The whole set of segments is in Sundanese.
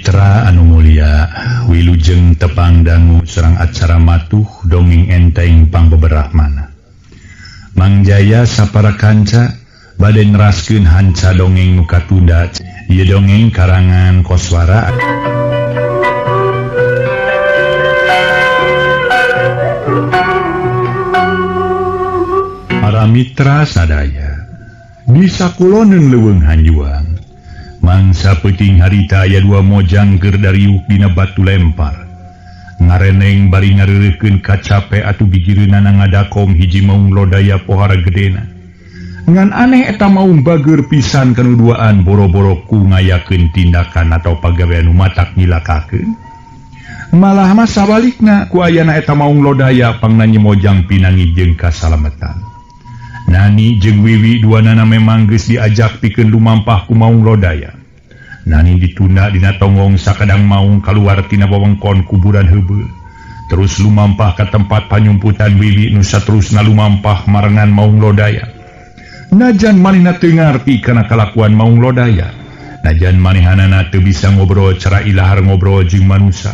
Mitra anu mulia, wilujeng tepang dangu serang acara matuh dongeng enteng pangbeberahmana. Mang Jaya sapara kanca bade neraskeun hanca dongeng nu katunda. Ieu dongeng karangan Koswara. Para mitra sadaya, di sakuloneun leuweung hanjuang, mangsa peuting harita aya dua mojang keur dariuk dina batu lempar. Ngareneng bari ngareureukkeun kacape atuh gigireunana ngadakom hiji maung lodaya pohara gedena. Ngan aneh eta maung bageur pisan kanu duaan boro-boro ku ngayakeun tindakan atau pagawean nu matak nyilakakeun. Malah mah sabalikna ku ayana eta maung lodaya pangna Nyi Mojang pinangi jeung kasalametan. Nani jeung Wiwi duanana memang geus diajak pikeun lumampah ku maung lodaya. Nani ditunda dina tonggong sakadang maung kaluar tina wewengkon kuburan heubeul. Terus lumampah ka tempat panyumputan Wiwi nu saterusna lumampah marengan maung lodaya. Najan manehna teu ngarti kana kalakuan maung lodaya. Najan manehanana teu bisa ngobrol cara ilahar ngobrol jeung manusa.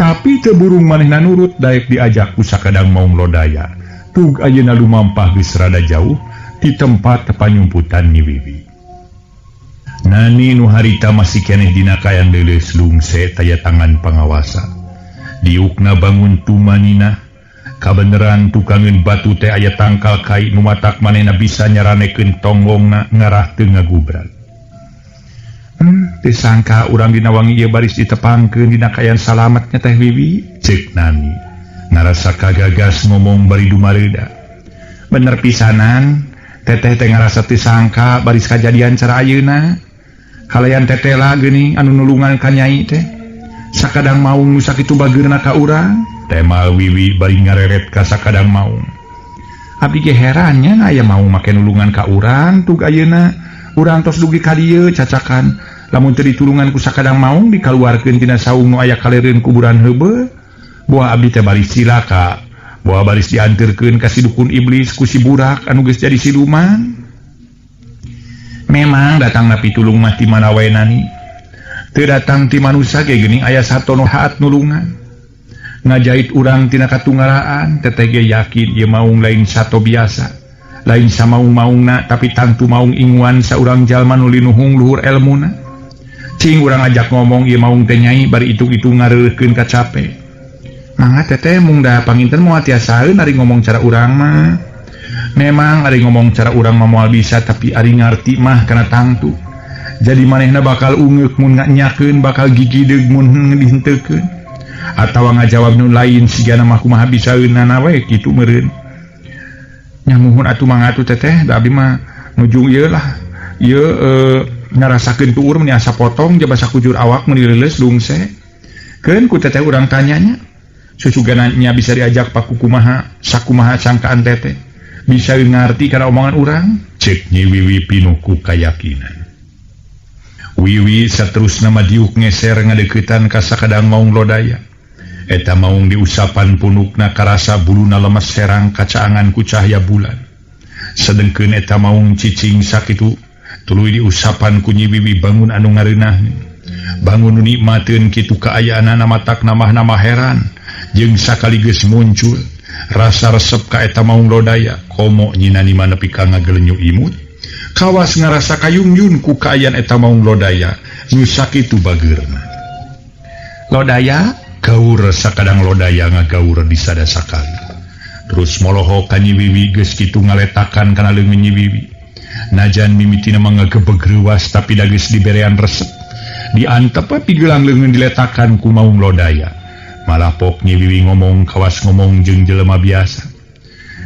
Tapi teu burung manehna nurut daek diajak ku sakadang maung lodaya. Tug ayeuna lumampah geus rada jauh ti tempat panyumputan Nyi Wiwi. Nani nu harita masih keneh dina kayan leuleus lungse taya tangan pangawasa. Diukna bangun tumanina, kabeneran tukangeun batu teh aya tangkal kai nu matak manehna bisa nyaranekeun tonggongna ngarah teu ngagubrak. Teu sangka urang dina wangi ieu baris ditepangkeun dina kayan salametnya teh Wiwi, ceuk Nani. Ngarasa kagagas ngomong bari dumareuda. Bener pisanan, teteh teh ngarasa teu sangka baris kajadian cara ayeuna. Kalayan teteh lah geuning anu nulungan ka nyai teh. Sakadang maung nu sakitu bageurna ka urang, temal Wiwi bari ngareret ka sakadang maung. Abdi ge heran nya aya maung make nulungan ka urang tug ayeuna. Urang tos dugi ka dieu cacakan. Lamun teu ditulungan ku sakadang maung dikaluarkeun tina saung nu aya kalereun kuburan heubeul. Buah abdi teh baris cilaka, buah baris dianterkeun ka si dukun iblis ku si burak anu geus jadi siluman. Memang datangna pitulung mah ti mana wae nani. Teu datang ti manusa ge geuning aya satono haat nulungan. Ngajait urang tina katunggaraan, teteh ge yakin ieu maung lain sato biasa. Lain samaung-maungna tapi tangtu maung inguan saurang jalma nu linuhung luhur elmuna. Cing urang ajak ngomong ieu maung teh nyai bari itung-itung ngareureukkeun kacape. Mangga teteh mung da panginten moal tiasaeun ari ngomong cara urang mah. Memang ari ngomong cara urang mah moal bisa tapi ari ngarti mah kana tangtu. Jadi manehna bakal ungeuk mun nganyakeun, bakal gigideug mun dihenteukeun. Atawa ngajawab nu lain sigana mah kumaha bisaeunana we kitu meureun. Nya muhun atuh mangga atuh teteh da abdi mah nuju ieu lah. Ieu ngarasakeun tuur mun asa potong jaba sakujur awak mun dileuleus lungse. Keun ku teteh urang tanyanya. Susugananya bisa diajak paku kumaha sakumaha sangkaan teteh bisa ngarti kana omongan urang, cek Nyi Wiwi pinuh ku kayakinan. Wiwi saterusna mah diuk ngeser ngadeuketan ka sakadang maung lodaya. Eta maung diusapan punukna karasa buluna lemes serang kacaangan ku cahaya bulan. Sedengkeun eta maung cicing sakitu tuluy diusapan ku Nyi Wiwi bangun anu ngareunah. Bangun nu nikmateun kitu kaayaanana matak namah-namah heran jeung sakaligeus muncul rasa resep ka eta maung lodaya. Komo Nyi Nani mah nepi ka ngagelenyu imut kawas ngarasa kayungyun ku kaayaan eta maung lodaya nu sakitu bageurna. Lodaya gaur sakadang lodaya ngagaur di sada sakali. Terus molohok ka Nyi Wiwi geus kitu ngaletakan kana leungeun Nyi Wiwi. Najan mimitina mah ngagebeg reuwas tapi da geus diberean resep. Diantep pigelang leungeun diletakan ku maung lodaya. Malah pok Nyi Wiwi ngomong kawas ngomong jeung jelema biasa.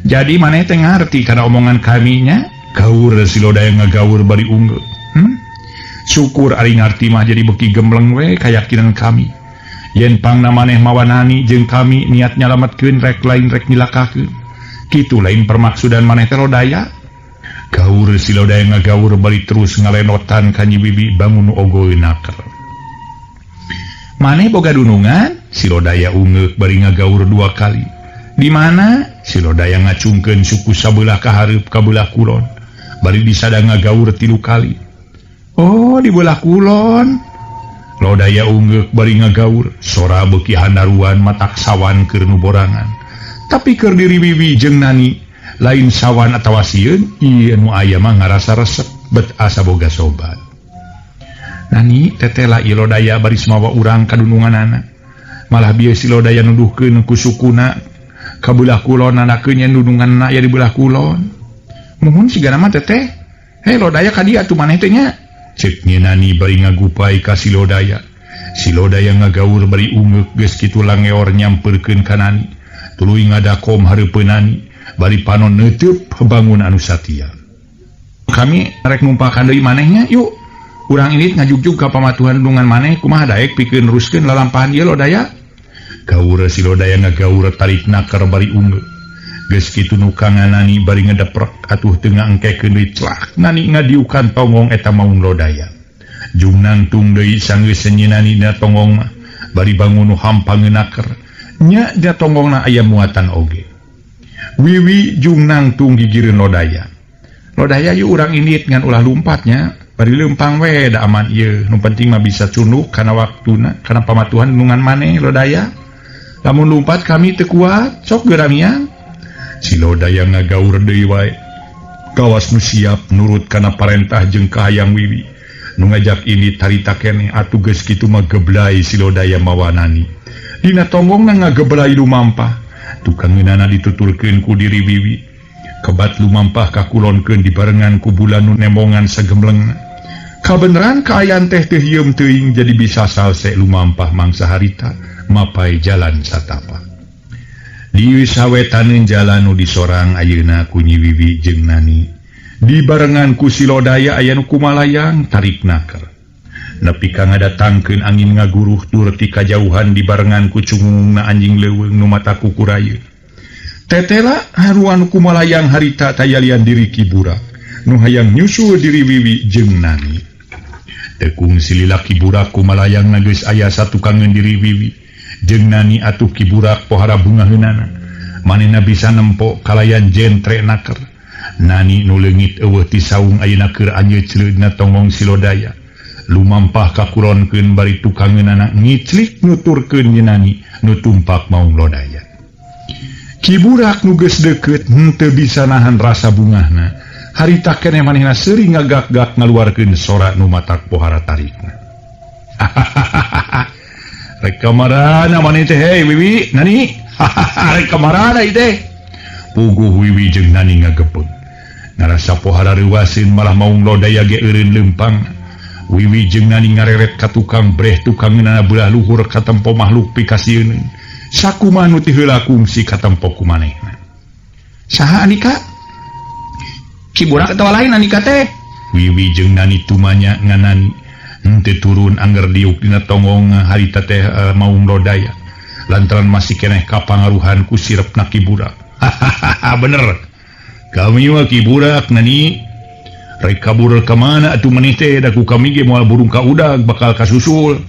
Jadi maneh teh ngarti kana omongan kami nya? Gaur si lodaya ngagaur bari unggul. Syukur ari ngarti mah jadi beki gembleng we kayakinan kami. Yen pangna maneh mawanani jeung kami niat nyalametkeun rek lain rek nyilakakeun. Kitu lain permaksudan maneh teh lodaya. Gaur si lodaya ngagaur bari terus ngalenotan ka Nyi Wiwi bangun ogoeun naker. Maneh boga dunungan? Si lodaya ungeuk bari ngagaur dua kali. Di mana? Si lodaya ngacungkeun suku sabelah ka hareup ka belah kulon. Bari disada ngagaur 3 kali. Oh, di belah kulon. Lodaya unggeuk bari ngagaur, sora beuki handaruan matak sawan keur nu borangan. Tapi keur diri Wiwi jeung Nani lain sawan atawa sieun, ieu nu aya mah ngarasa resep bet asa boga sobat. Nani tetela ieu Lodaya baris mawa urang ka dununganana. Malah bieu si Lodaya nuduhkeun ku sukuna ka beulah kulon nanakeun nya dununganna aya di beulah kulon. Muhun sigana mah teteh. Hei Lodaya ka dieu atuh maneh teh nya. Cek Nani bari ngagupai ka si Lodaya. Si Lodaya ngagaur bari ungeuk geus kitu langeor nyamperkeun ka Nani. Tuluy ngadakom hareupeun Nani bari panon neuteub bangun anu satia. Kami rek numpakan deui manehnya yuk. Urang indit ngajugjug ka pamatuhan dunungan maneh kumaha daek pikeun neruskeun lalampahan ieu Lodaya. Gaur si Lodaya ngagaur tarik naker bari ungeuk. Geus kitu nu kanganani bari ngedeprek atuh teu ngaengkekeun deui celak Nani ngadiukan tonggong eta maung Lodaya. Jung nangtung deui sanggeus senyinani dina tonggong mah bari bangun nu hampang naker nya dina tonggongna aya muatan oge. Wiwi jung nangtung gigireun Lodaya. Lodaya yuk urang indit ngan ulah lumpatnya bari leumpang we da aman ieu nu penting mah bisa cunduk kana waktuna kana pamatuhan dunungan maneh Lodaya. Lamun lumpat kami teu kuat sok geuramiang. Si Lodaya ngagaur deui wae. Kawas nu siap nurut kana parentah jeung kahayang Wiwi. Nu ngajak ini tarita keneh atuh geus kitu mah geblay si Lodaya mawa Nani. Dina tonggongna ngageblay lumampah. Tukang ngeunana dituturkeun ku diri Wiwi. Kebat lumampah kakulonkeun dibarengan ku bulan nu nembongan sagemlengna. Kabeneran kaayaan teh teu hieum teuing jadi bisa salse lumampah mangsa harita mapai jalan satapa. Di sawetaneun jalan nu disorang ayeuna ku Nyi Wiwi jeung Nani. Dibarengan ku si Lodaya aya nu kumalayang tarik naker. Nepi ka ngadatangkeun angin ngaguruh tur ti kajauhan dibarengan ku cungungna anjing leuweung nu mata kukurayeun. Tetela haruan nu kumalayang harita tayalian diri Ki Burak nu hayang nyusul diri Wiwi jeung Nani. Tekung silila Ki Burak kumalayang geus aya satukangeun diri Wiwi jeung Nani atuh Ki Burak pohara bungaheunana. Manehna bisa nempo kalayan jentre naker. Nani nu leungit eueuh ti saung ayeuna keur anjeut celeudna tonggong si Lodaya. Lumampah kakulonkeun bari tukangeunana ngiclik nuturkeun ye Nani nu tumpak maung Lodaya. Ki Burak nu geus deukeut henteu bisa nahan rasa bungahna. Harita keneh manehna seuri ngagak-gak ngaluarkeun sora nu matak pohara tarikna. Rek kamarana maneh teh hei Wiwi Nani. Rek kamarana ieu teh. Puguh Wiwi jeung Nani ngagepeng. Ngarasa pohara reuaseun malah maung Lodaya ge eureun leumpang. Wiwi jeung Nani ngareret ka tukang breh tukang ngeunana beulah luhur katempo makhluk pikasieun. Sakumaha nu ti heula kungsi katempo ku manehna. Saha Anika? Ki Burak atawa lain Anika teh? Wiwi jeung Nani tumanya nganani. Henteu turun angger diuk dina tonggong harita teh maung Lodaya. Lantaran masih keneh kapangaruhan ku sirepna Ki Burak. Hahaha bener. Kami mah Ki Burak Nani. Rek kabur ka mana atuh maneh teh da ku kami ge moal burung ka udag bakal kasusul.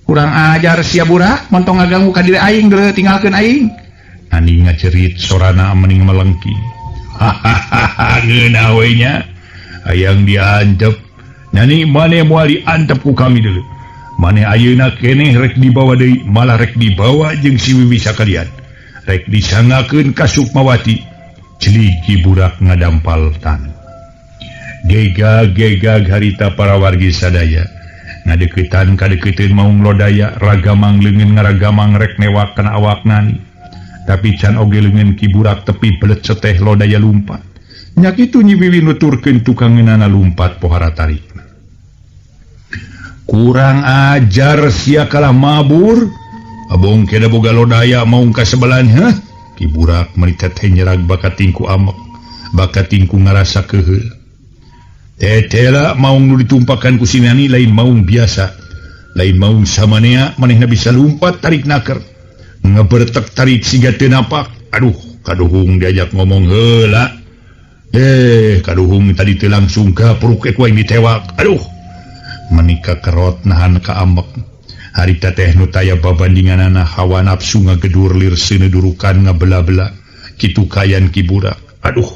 Kurang ajar sia Burak, montong ngaganggu ka diri aing deuleu tinggalkeun aing. Nani ngacerit sorana mending melengking. Hahaha ngeunah we nya. Hayang diantep. Nani maneh moal diantep ku kami deuleu. Maneh ayeuna keneh rek dibawa deui, malah rek dibawa jeung si Wiwi sakalian. Rek disangakeun ka Sukmawati. Celik Ki Burak ngadampal taneuh. Gegag-gegag harita para wargi sadaya. Ngadeukeutan kadeukeuteuun maung Lodaya, ragamang leungeun ngaragamang rek newak kana awak Nani. Tapi can oge leungeun Ki Burak tepi belet seteh Lodaya lumpat. Nya kitu Nyi Wiwi nuturkeun tukangeunana lumpat pohara tarikna. Kurang ajar sia kalah mabur. Abong keda boga Lodaya maung ka sebelan heh. Ki Burak meuni teteh nyerag bakat tingku amek, bakat tingku ngarasa keheul. Tetela maung nu ditumpakan ku si Nani lain maung biasa. Lain maung samanea manehna bisa lumpat tarik naker. Ngebertek tarik siga teu napak. Aduh, kaduhung diajak ngomong heula. Kaduhung tadi teu langsung kapruk ku aing ditewak. Aduh. Menika kerot nahan ka ambek. Harita teh nu taya babandinganana hawa nafsu ngagedur lir seuneu durukan ngabela-bela. Kitu kayan Ki Burak. Aduh.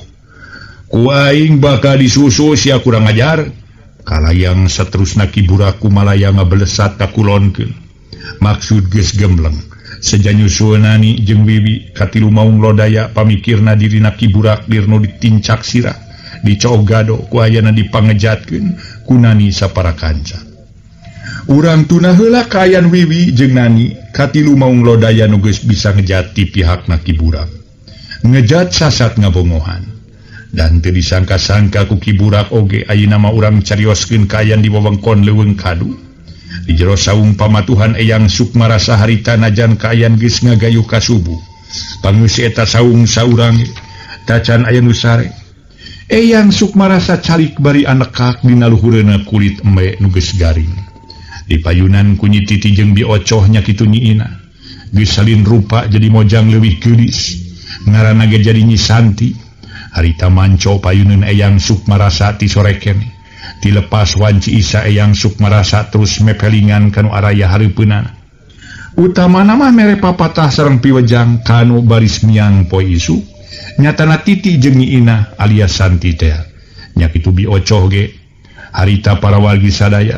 Ku aing bakal disusul sia kurang ajar. Kalayang saterusna Ki Burak kumalayang ngabelesat ka kulonkeun. Maksud geus gembleng. Seja nyusul Nani jeung Wiwi katilu maung lodaya pamikirna dirina Ki Burak dirnu ditincak sirah dicogado ku ayana dipangejatkeun ku Nani sapara kanca. Urang tuna heula kaayaan Wiwi jeung Nani katilu maung lodaya nu geus bisa ngejat ti pihakna Ki Burak. Ngejat sasat ngabongohan. Dan teu disangka-sangka ku Ki Burak oge ayeuna mah urang carioskeun kaayaan di wewengkon Leuweung Kadu. Di jero saung pamatuhan Eyang Sukmarasa harita najan kaayaan geus ngagayuh ka subuh. Pangeus eta saung saurang tacan aya nu sare. Eyang Sukmarasa calik bari anekak dina luhureuna kulit embe nu geus garing. Di payunan ku Nyi Titi jeung Bi Ocoh nya kitu Nyi Ina. Geus salin rupa jadi mojang leuwih geulis. Ngaranna ge jadi Nyi Santi. Harita manco payuneun Eyang Sukmarasa ti sore keneh. Dilepas wanci Isa Eyang Sukmarasa terus mepelingan kanu araya hareupeunana. Utamana mah mere papatah sareng piwejang kanu baris miang poe isuk. Nyatana Titi jeung Nyi Ina alias Santi teh. Nya kitu Bi Ocoh ge harita para wargi sadaya.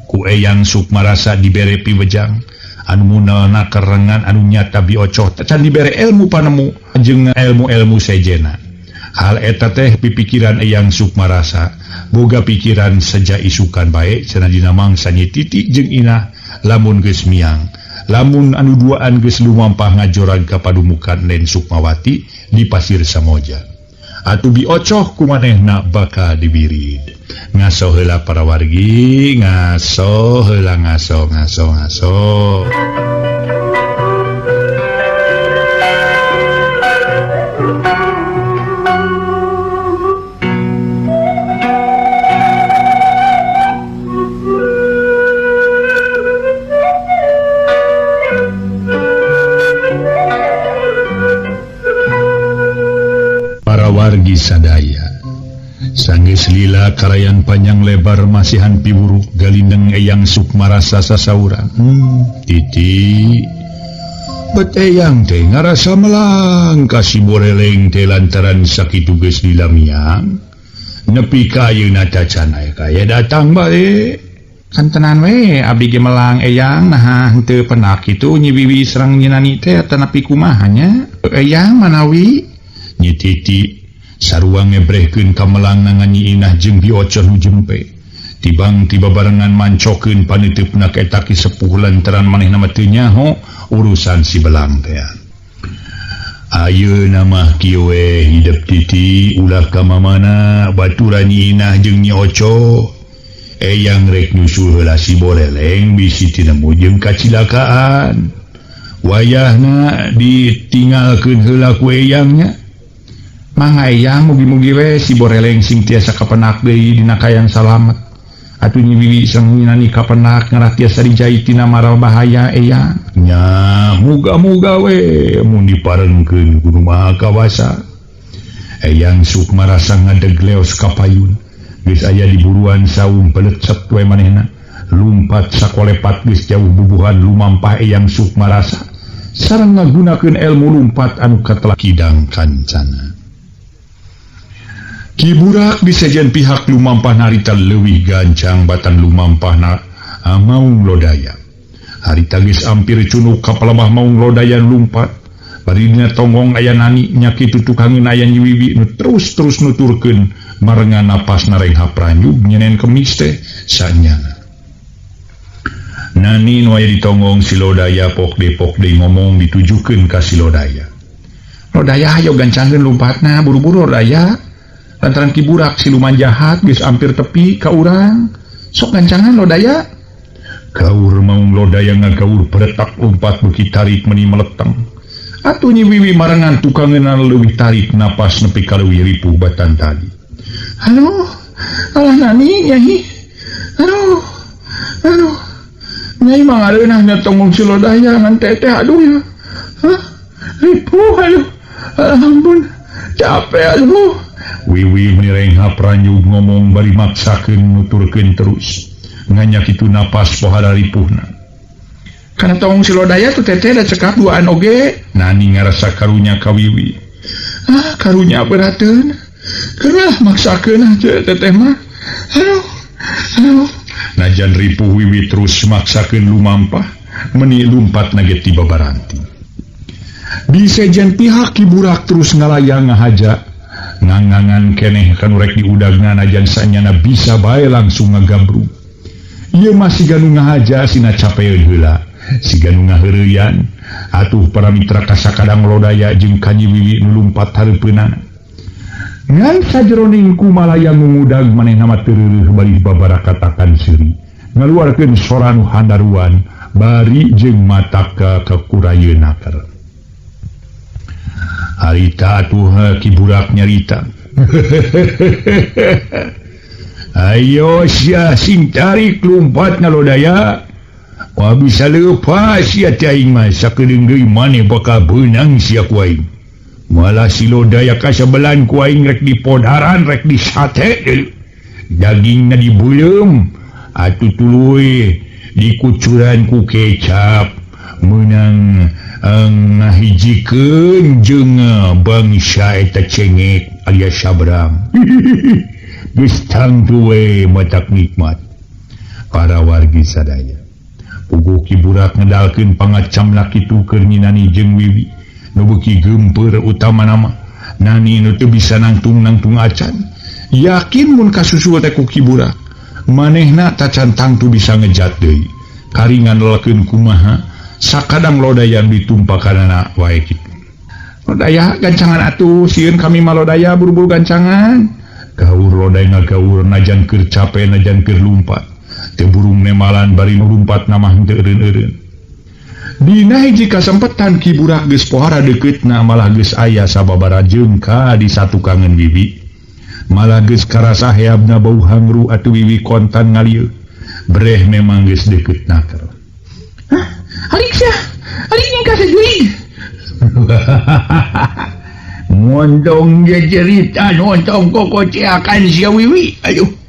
Ku Eyang Sukmarasa dibere piwejang anu munalna kerengan anu nyata Bi Ocoh can dibere ilmu panemu jeung ilmu-ilmu sejena. Hal eta teh pipikiran Eyang Sukmarasa boga pikiran seja isukan bae cenah dina mangsa Nyi Titi jeung Inah lamun geus miang lamun anu duaan geus lumampah ngajorag ka padumukan Nen Sukmawati di Pasir Samoja. Atuh Bi Ocoh kumanehna bakal diwirid. Ngaso heula para wargi, ngaso heula ngaso ngaso ngaso. Wargi sadaya sanggeus lila karayan panjang lebar masihan piwuruk galindeng Eyang Sukmarasa sasauran. Titi bet Eyang teh ngarasa melang ka si Boreleng teh lantaran sakitu geus lila miang nepi ka ayeuna tacan aya kaya datang bae. Kantenan we abdi ge melang Eyang naha henteu penak kitu Nyi Wiwi sareng Nyi Nani teh atanapi kumaha nya Eyang manawi Nyi Titi sarua ngebrehkeun ka melang Nyi Inah jeung Bi Ocoh nu jempe. Tibang tiba barengan mancokeun paniteupna ka eta ki sepuh lantaran manehna mah teu nyaho urusan si belang teh. Ayeuna mah kieu we hidep Titi ulah ka mamana baturan Nyi Inah jeung Nyi Ocoh. Eyang rek nyusul heula si Boreleng bisi tinemu jeung kacilakaan. Wayahna ditinggalkeun heula ku Eyangnya. Mangga Eyang mugi-mugi we si Boreleng sing tiasa kapenak deui dina kayang salamet. Atuh Nyi Wiwi sareng Nyi Nani kapenak ngarah tiasa dijait tina mara bahaya Eyang. Nya muga-muga we mun diparengkeun ku Nu Maha Kawasa. Eyang Sukmarasa ngadeg leos ka payun. Geus aya di buruan saung pelecet we manehna. Lumpat sakolepat geus jauh bubuhan lumampah Eyang Sukmarasa. Sareng ngagunakeun ilmu lumpat anu katelah kidang kancana. Ki Burak disejen pihak lumampah harita leuwih gancang batan lumampah na maung lodaya. Harita geus ampir cunuk ka palemah maung lodaya lumpat. Bari dina tonggong aya Nani nya kitu tukangeun aya Nyi Wiwi nu terus-terus nuturkeun marengan napas narengha pranyug nyenen kemis teh sanyana. Nani nu aya di tonggong si Lodaya pok deui ngomong ditujukeun ka si Lodaya. Lodaya hayo gancangkeun lumpatna buru-buru Lodaya. Lantaran Ki Burak siluman jahat geus ampir tepi ka urang. Sok gancangan Lodaya. Gaur maung Lodaya ngagaur beretak lumpat beuki tarik meni meleteng. Atuh Nyi Wiwi marengan tukangeunana leuwih tarik napas nepi ka leuwih ripuh batan tadi. Aduh, alah Nani Nyai. Aduh. Aduh. Nyai mah ngareunah nya tonggong si Lodaya ngan teteh aduh ya. Hah? Ripuh aduh. Ampun. Capek aduh. Wiwi mirengha pranyug ngomong bari maksakeun nuturkeun terus. Nganya kitu napas pohara ripuhna. Kana tong si Lodaya tuh teteh da cekap duaan oge. Nani ngarasa karunya ka Wiwi. Ah, karunya berateun. Keurah maksakeun ah teteh mah. Aduh, aduh. Najan ripuh Wiwi terus maksakeun lumampah, meni lumpat nage tiba baranti. Di sejen pihak Ki Burak terus ngalayang ngahaja, ngangangan keneh kanu rek diudagna najan sanyana bisa bae langsung ngagambrung. Ieu mah siga nu ngahaja sina capeun heula, siga nu ngaheureuyan. Atuh para mitra kasakadang Lodaya jeung ka Nyi Wiwi nu lumpat hareupeunana. Ngan sajeroning kumalayang ngudag manehna mah teu reureuh bari babarakatakan seuri. Ngaluarkeun sora nu handaruan bari jeung mata ka kekurayeun naker. Harita atuh Ki Burak nyarita. Ayo sia sing tarik lumpat na Lodaya. Wah bisa lepas sia teh aing mah sakedeung deui maneh bakal beunang sia ku aing. Malah si Lodaya kasabelan ku aing rek dipodaran rek disate deui. Dagingna dibeuleum atuh tuluy dikucuran ku kecap meunang ngahijikeun jeung bangsa eta cengek alias sabrang. Geus tangtu we matak nikmat para wargi sadaya. Puguh Ki Burak ngedalkeun pangacamna kitu keur Nani jeung Wiwi nu beuki geumpeur utamana mah Nani nu teu bisa nangtung-nangtung acan. Yakin mun kasusul teh ku Ki Burak manehna tacan tangtu bisa ngejat deui. Karingan lelekeun kumaha sakadang Lodaya ditumpakanana wae kitu. Lodaya gancangan atuh sieun kami mah Lodaya buru-buru gancangan. Gaur Lodaya ngagaur najan keur cape najan keur lumpat. Teu burung nemalan bari lumpat namah teu eureun-eureun. Dina hiji kasempetan Ki Burak geus pohara deukeutna malah geus aya sababaraha jeungka di satukangeun Wiwi. Malah geus karasa heabna bau hangru atuh Wiwi kontan ngalieu. Breh memang geus deukeut naker. Hah? Alik sia. Alik ning ka sajurig. Mondong jejerita nontong kokoceakan sia Wiwi. Aduh.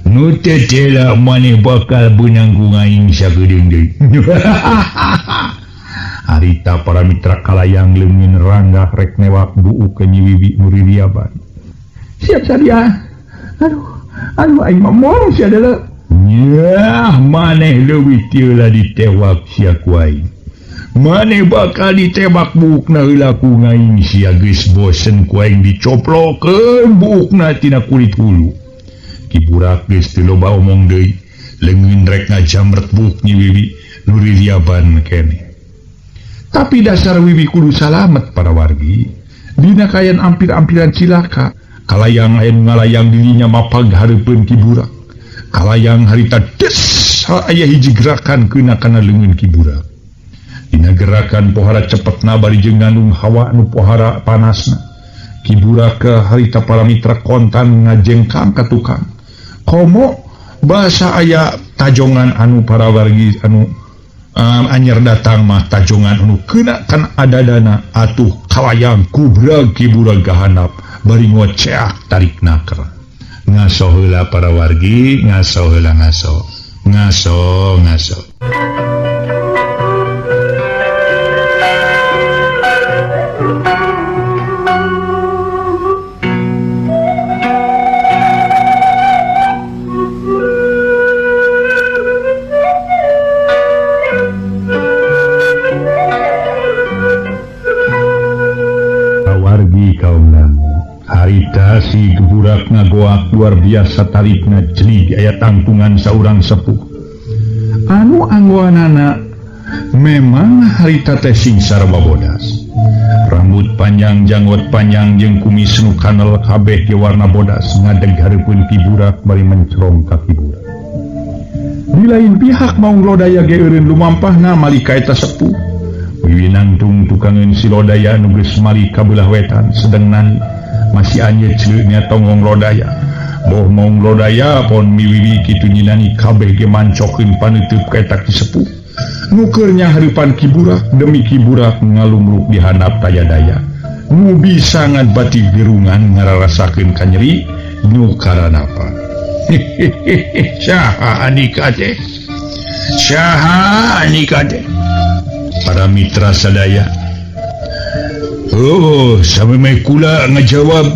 Nu teu tela maneh bakal beunang ku aing sakedeung deui. Harita para mitra kalayang leungin ranggah rek newak buuk ka Nyi Wiwi nu ririaban. Siap sadia. Aduh, aduh aing mah moal sia deuleu. Nyah maneh leuwih teu lah ditewak sia ku aing. Maneh bakal ditebak buukna heula ku aing sia geus bosen ku aing dicoplokeun buukna tina kulit hulu. Ki Burak geus teu loba omong deui, leungeun rek ngajamret buuk Nyi Wiwi nu ririaban keneh. Tapi dasar Wiwi kudu salamet para wargi. Dina kayan ampir-ampiran cilaka, kalayang aya nu ngalayang dirinya mapag hareupeun Ki Burak. Kalayang harita des aya hiji gerakan keuna kana leungeun Ki Burak. Dina gerakan pohara cepetna bari jeung ngandung hawa nu pohara panasna. Ki Burak harita para mitra kontan ngajengkang ka tukang. Komo basa aya tajongan anu para wargi anu anyar datang mah tajongan anu keuna kana adadana atuh kalayang kubrag Ki Burak kahanap bari ngoceak tarik naker. Ngaso heula para wargi, ngaso heula ngaso. Ngaso ngaso. Harita si Burak ngagoak luar biasa tarikna jelig aya tangtungan saurang sepuh. Anu anggoanana memang harita teh sing sarwa bodas. Rambut panjang, janggot panjang jeung kumis nu kanel kabeh ge warna bodas ngadeg hareupeun Ki Burak bari mencerong ka Ki Burak. Di lain pihak Maung Lodaya ge eureun lumampahna malika eta sepuh. Wiwi nangtung tukangeun si Lodaya nu geus mali ka beulah wetan sedeng nani masih anjeut ceuleutnya tonggong Lodaya. Boh Maung Lodaya pon miwiwi kitu nyinani kabeh ge mancokeun paneuteub ka eta ki sepuh. Nu keur nyahareupan Ki Burak demi Ki Burak ngalumruk di handap taya-daya. Nu bisa ngadbati gerungan ngararasakeun kanyeri nu karanapa. Saha Anika teh? Saha Anika teh? Para mitra sadaya. Oh, samemeh kula ngajawab,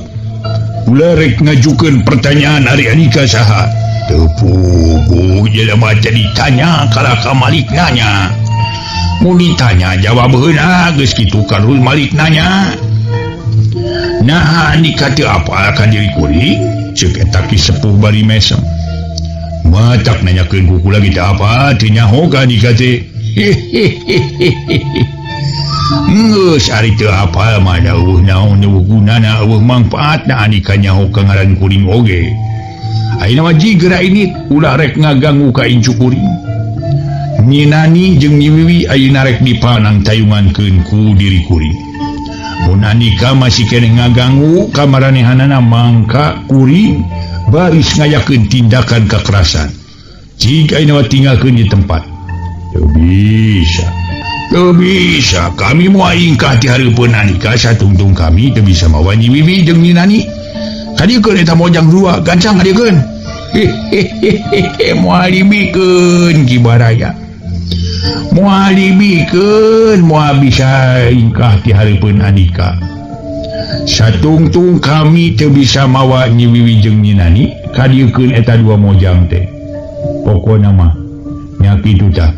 kula rek ngajukeun pertanyaan ari Anika saha. Teu puguh jelema teh ditanya kalah ka Malik nanya. Mun ditanya jawab heula geus kitu karul Malik nanya. Naha andika teu apal ka diri kuring? Ceuk eta Ki Sepuh bari mesem. Matak nanyakeun ku kula ge teu apa teu nyaho ka andika teh. Geus ari teu apal mah da eueuh naon eueuh gunana eueuh mangpaatna andika nyaho ka ngaran kuring oge. Ayeuna mah jigeura ini ulah rek ngaganggu ka incu kuring. Nyi Nani jeung Nyi Wiwi ayeuna rek dipanang tayungankeun ku diri kuring. Mun andika masih keneh ngaganggu ka maranehanana mangka kuring baris ngayakeun tindakan kekerasan. Jig ayeuna mah tinggalkeun di tempat. Teu bisa. Teu bisa kami moal ingkah ti hareupeun andika satungtung kami teu bisa mawa Nyi Wiwi jeung Nyi Nani. Kadiekeun eta mojang dua gancang kadiekeun. Hehehe moal dibikeun Ki Baraya. Moal dibikeun moal bisa ingkah ti hareupeun andika. Satungtung kami teu bisa mawa Nyi Wiwi jeung Nyi Nani kadiekeun eta dua mojang teh. Pokona mah nya kitu tah.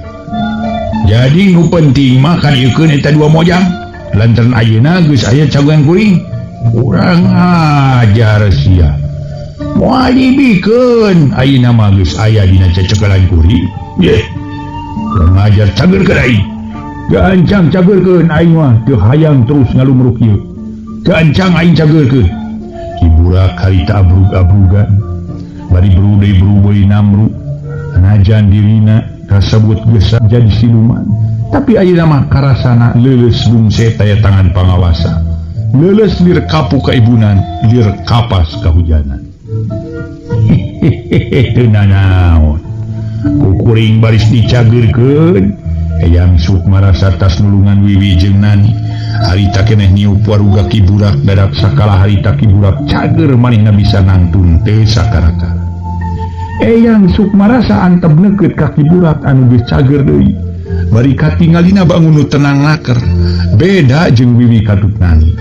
Jadi nu penting mah kadiekeun eta dua mojang. Lantaran ayeuna geus aya caguan kuring. Kurang ajar sia. Moal dibikeun ayeuna mah geus aya dina cecekelan kuring. Ye. Kurang ajar cageurkeun aing. Gancang cageurkeun aing mah teu hayang terus ngalumruk ieu. Gancang aing cageurkeun. Ki Burak harita abrug-abrugan. Bari berudeui-berudeui namru. Najan dirina kasebut geus jadi siluman. Tapi ayeuna mah karasana leuleus bungse taya tangan pangawasa. Leuleus lir kapu kaibunan, lir kapas kahujanan. Hehehe teu nanaon. Ku kuring baris dicageurkeun. Eyang Sukmarasa tas nulungan Wiwi jeung Nani. Harita keneh niup waruga Ki Burak dadak sakala harita Ki Burak cager manehna bisa nangtung teu sakarakara. Eyang Sukmarasa antep neukeut ka Ki Burak anu geus cager deui. Bari katingalina bangun nu tenang naker. Beda jeung Wiwi katut Nani.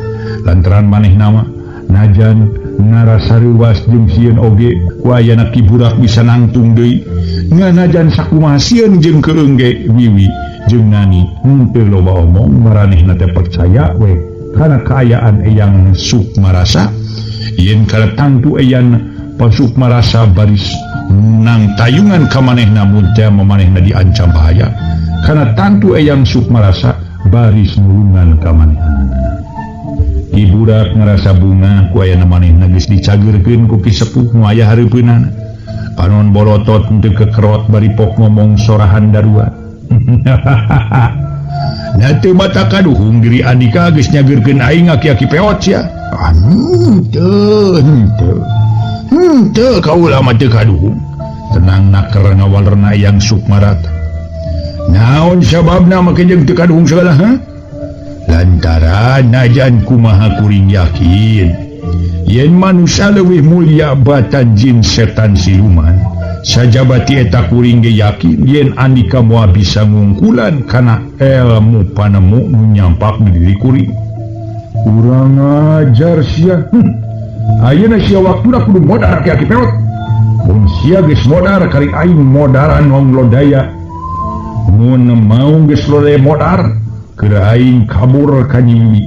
Lantaran manehna mah najan ngarasa reuwas jeung sieun oge ku ayana Ki Burak bisa nangtung deui. Nganajan sakumaha sieun jeung keung ge Wiwi jeung Nani henteu loba omong maranehna teh percaya we kana kaayaan Eyang Sukmarasa. Yen kana tangtu Eyang Sukmarasa baris nang tayungan ka manehna mun teh manehna diancam bahaya. Kana tangtu Eyang Sukmarasa baris nulungan ka manehna. Ki Burak ngarasa bunga ku ayana manehna geus dicageurkeun ku Ki Sepuh nu aya hareupeunana. Panon borotot henteu kekerot bari pok ngomong sorahan daruat. Da teu mata kaduhung diri andika geus nyageurkeun aing aki-aki peot sia. Henteu henteu. Henteu kaula mah teu kaduhung. Tenang naker ngawalerna Eyang Sukmarata. Naon sababna make jeung teu kaduhung sagala ha? Lantaran najan kumaha kuring yakin yen manusia leuwih mulia batan jin setan siluman sajabati eta kuring ge yakin yen andika moal bisa ngungkulan kana ilmu panemu nu nyampak di diri kuring. Kurang ajar sia. Ayeuna sia waktuna kudu modar aki-aki peot. Mun sia geus modar kari aing modaran wong lodaya. Mun mau geus lodaya modar keur aing kabur ka Nyi Wiwi.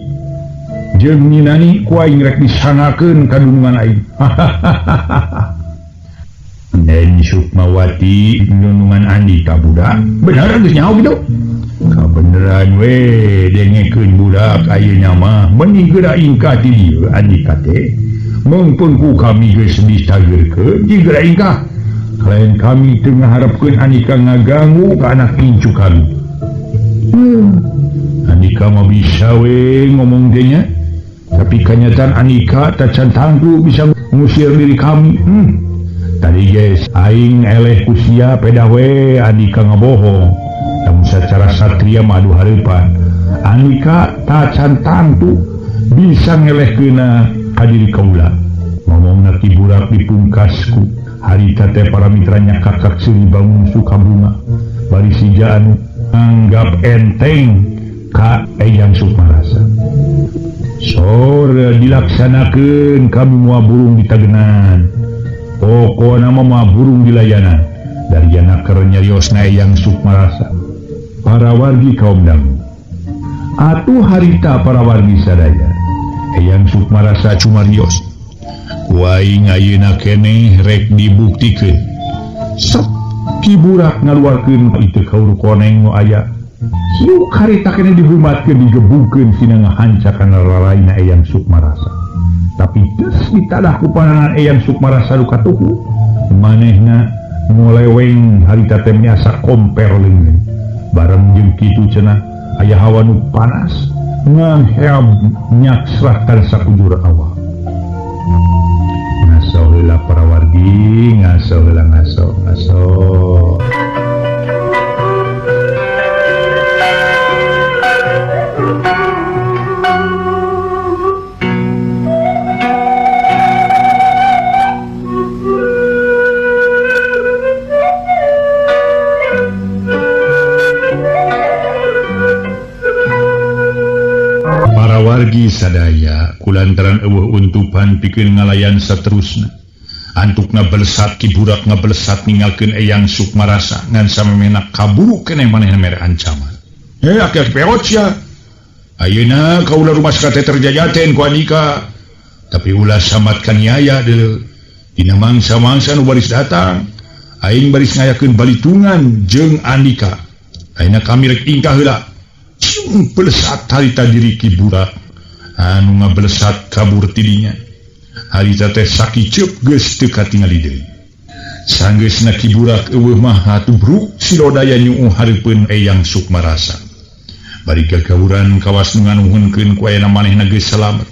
Jeung Nyi Nani ku aing rek disangakeun ka dunungan aing. Nen Sukmawati nunungan andika budak. Bener geus nyaho kitu? Kabeneran we dengekeun budak ayeuna mah meuni geura ingkah ti dieu andika teh. Mungpun ku kami geus ditageurkeun geura ingkah. Lain kami teu ngaharepkeun andika ngaganggu ka anak incu kami. Andika mah bisa we ngomong teh nya. Tapi kenyataan andika tacan tangtu bisa ngusir diri kami. Tadi guys aing eleh ku sia pedah we andika ngabohong. Lamun sacara satria mah adu hareupan. Andika tacan tangtu bisa ngelehkeuna ka diri kaula. Ngomongna Ki Burak dipungkasku. Harita teh para mitranya kakak seuri bangun Sukabunga. Bari sija anu anggap enteng ka Eyang Sukmarasa. Sore dilaksanakeun kami moal burung ditagenan. Pokona mah burung dilayanan Daryana keur nyariosna Eyang Sukmarasa. Para wargi kaum dangu. Atuh harita para wargi sadaya. Eyang Sukmarasa cumarios. Ku aing ayeuna keneh rek dibuktikeun. Sep Ki Burak ngaluarkeun itu kaur koneng nu aya. Hiuk harita keneh dihumatkeun digebugkeun sina ngahanca kana raraina Eyang Sukmarasa. Tapi geus ditadah ku panangan Eyang Sukmarasa nu katuhu, manehna ngoleweng harita teh asa komper leungeun. Bareng jeung kitu cenah aya hawa nu panas ngaheab nyaksrah kana sakujur awak. Ngaso heula para wargi, ngaso heula ngaso, ngaso. Para wargi sadaya kulantaran eueuh untupan pikeun ngalayan saterusna. Antuk ngabelesat Ki Burak ngabelesat ninggalkeun Eyang Sukmarasa ngan samemehna kaburu keneh manehna mere ancaman. Heh aki-aki peot sia. Ayeuna kaula rumah teh terjajaten ku Andika. Tapi ulah samat kaniaya deuleu. Dina mangsa-mangsa nu baris datang, aing baris ngayakeun balitungan jeung Andika. Ayeuna kami rek ingkah heula. Ciung belesat harita diri Ki Burak anu ngabelesat kabur tidinya. Harita teh sakiceup geus teu katingali deui. Sanggeusna Ki Burak eueuh mah atubruk si Lodaya nyuuh hareupeun Eyang Sukmarasa. Bari gagawuran kawas nu nganuhunkeun ku ayana manehna geus salamet.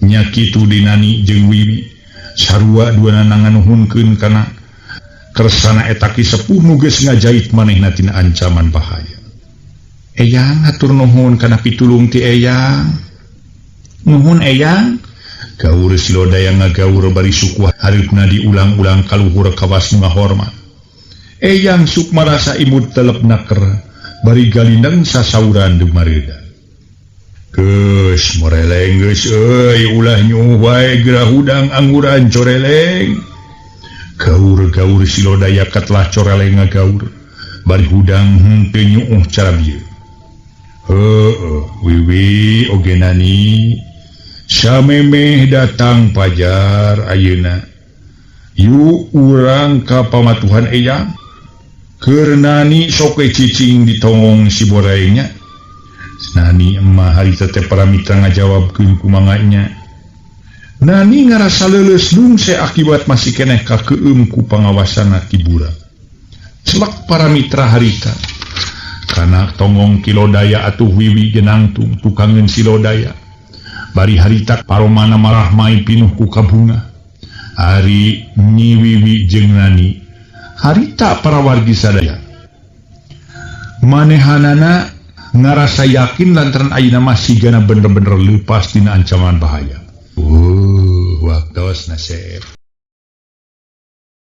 Nya kitu Dinani jeung Wiwi sarua duanana nganuhunkeun kana kersana eta ki sepuh nu geus ngajait manehna tina ancaman bahaya. Eyang hatur nuhun kana pitulung ti Eyang. Nuhun Eyang. Gaur si Lodaya ngagaur bari suku hareupna diulang-ulang kaluhur kawas nu ngahormat. Eyang Sukmarasa imut telep naker bari galindeng sasauran dumareuda. Geus moreleng geus euy ulah nyuh wae gerah hudang angguran coreleng. Gaur-gaur si Lodaya katelah coreleng ngagaur bari hudang henteu nyuuh cara bieu. Heueuh Wiwi oge Nani samemeh datang pajar ayeuna. Yuk urang ka pamatuhan Eyang. Keur Nani sok we cicing ditongong si borengnya. Nani emah harita teh para mitra ngajawabkeun kumanganya. Nani ngarasa leuleus lungse akibat masih keneh kakeum ku pangawasanna Ki Burak. Celek para mitra harita. Kana tongong Ki Lodaya atuh Wiwi genangtung tukangeun si Lodaya. Bari harita paromana marah mai pinuh ku kabunga. Ari Nyi Wiwi jeung Nani harita para wargi sadaya. Manehanana ngarasa yakin lantaran ayeuna mah sigana bener-bener leupas tina ancaman bahaya. Waktosna sep.